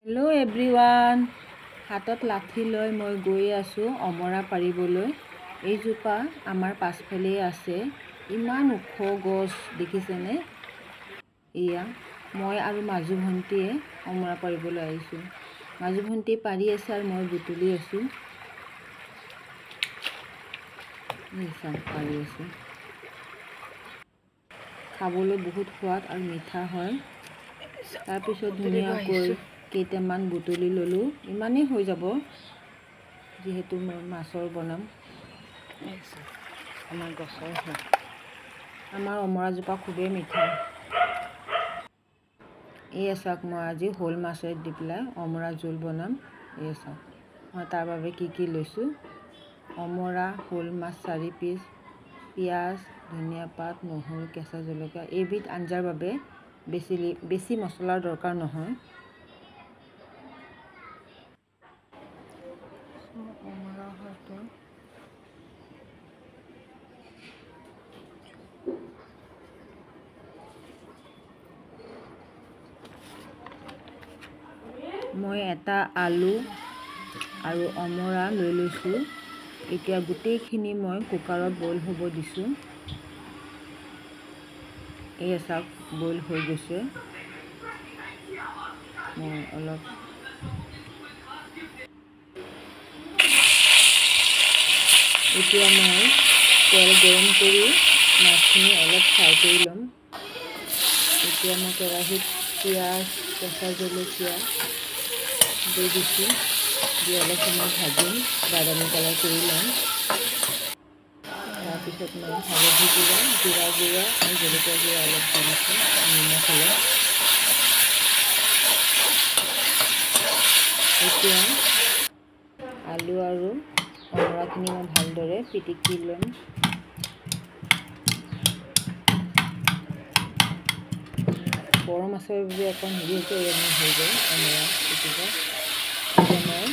Hello' everyone, হাতত লাঠি লৈ মই গৈ আছোঁ অমৰা পাৰিবলৈ। এইজোপা আমাৰ পাছফালেই আছে, ইমান ওখ গছ দেখিছেনে? এয়া মই আৰু মাজু ভণ্টীয়ে অমৰা পাৰিবলৈ আহিছোঁ। মাজু ভণ্টীয়ে পাৰি আছে আৰু মই বুটলি আছোঁ। পাৰি আছোঁ। খাবলৈ বহুত সোৱাদ আৰু মিঠা হয়। তাৰপিছত ধুনীয়াকৈ কেইটামান বুটলি ল'লোঁ, ইমানেই হৈ যাব যিহেতু মই মাছৰ বনাম। আমাৰ গছৰ হয়। আমাৰ অমৰাজোপা খুবেই মিঠা। এয়া চাওক, মই আজি শ'ল মাছে দি পেলাই অমৰা জোল বনাম। এয়া চাওক, মই তাৰ বাবে কি কি লৈছোঁ। অমৰা, শ'ল মাছ 4 পিচ, পিঁয়াজ, ধনিয়া পাত, নহৰু, কেঁচা জলকীয়া। এইবিধ আঞ্জাৰ বাবে বেছি মছলাৰ দৰকাৰ নহয়। অমৰা হয়তো মই এটা আলু আৰু অমৰা লৈ লৈছোঁ। এতিয়া গোটেইখিনি মই কুকাৰত বইল হ'ব দিছোঁ। এয়া চাওক, বইল হৈ গৈছে। মই অলপ এতিয়া মই তেল গৰম কৰি মাছখিনি অলপ ফ্ৰাই কৰি ল'ম। এতিয়া মই কেৰাহীত পিঁয়াজ, কেঁচা জলকীয়া দি দিছোঁ, দি অলপ সময় ভাজিম, বাদামী কালাৰ কৰি ল'ম। তাৰপিছত মই হালধি গুড়া, জিৰা গুড়া আৰু জলকীয়া গুড়া অলপ দি দিছোঁ, নিমখ অলপ। এতিয়া আলু আৰু অমৰাখিনি মই ভালদৰে পিটিকি ল'ম। গৰম মাছৰ বাবে অকণ হেৰি হৈছে, এয়া হৈ গ'ল অমৰা পিটিকা। এতিয়া মই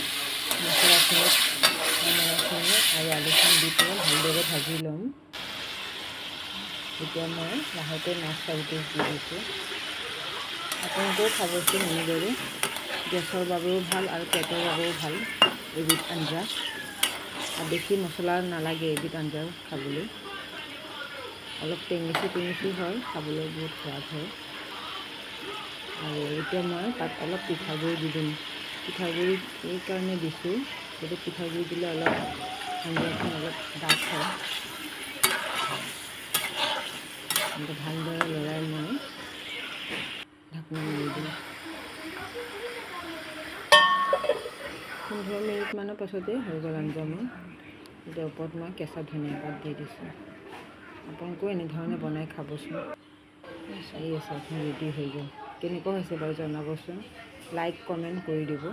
মছলাখিনিত অমৰাখিনি আৰু আলুখিনি দি পেলাই ভালদৰে ভাজি ল'ম। এতিয়া মই লাহেকৈ মাছ 4 পিচ দি দিছোঁ। আপোনালোকেও খাবচোন এনেদৰে, গেছৰ বাবেও ভাল আৰু পেটৰ বাবেও ভাল এইবিধ আঞ্জা। আৰু বেছি মছলা নালাগে এইবিধ আঞ্জা খাবলৈ, অলপ টেঙেচি টেঙেচি হয়, খাবলৈ বহুত সোৱাদ হয়। আৰু এতিয়া মই তাত অলপ পিঠাগুড়ি দি দিম। পিঠাগুড়ি এইকাৰণে দিছোঁ, যাতে পিঠাগুড়ি দিলে অলপ আঞ্জাখন অলপ ডাঠ হয়। ভালদৰে লৰাই মই ঢাকনি মাৰি দিম। 15 মিনিটমানৰ পাছতে হৈ গ'ল আঞ্জা মোৰ। এতিয়া ওপৰত মই কেঁচা ধনিয়া পাত দি দিছোঁ। আপোনালোকেও এনেধৰণে বনাই খাবচোন। এই চাওক, ৰেডি হৈ গ'ল। কেনেকুৱা হৈছে বাৰু জনাবচোন, লাইক কমেণ্ট কৰি দিব।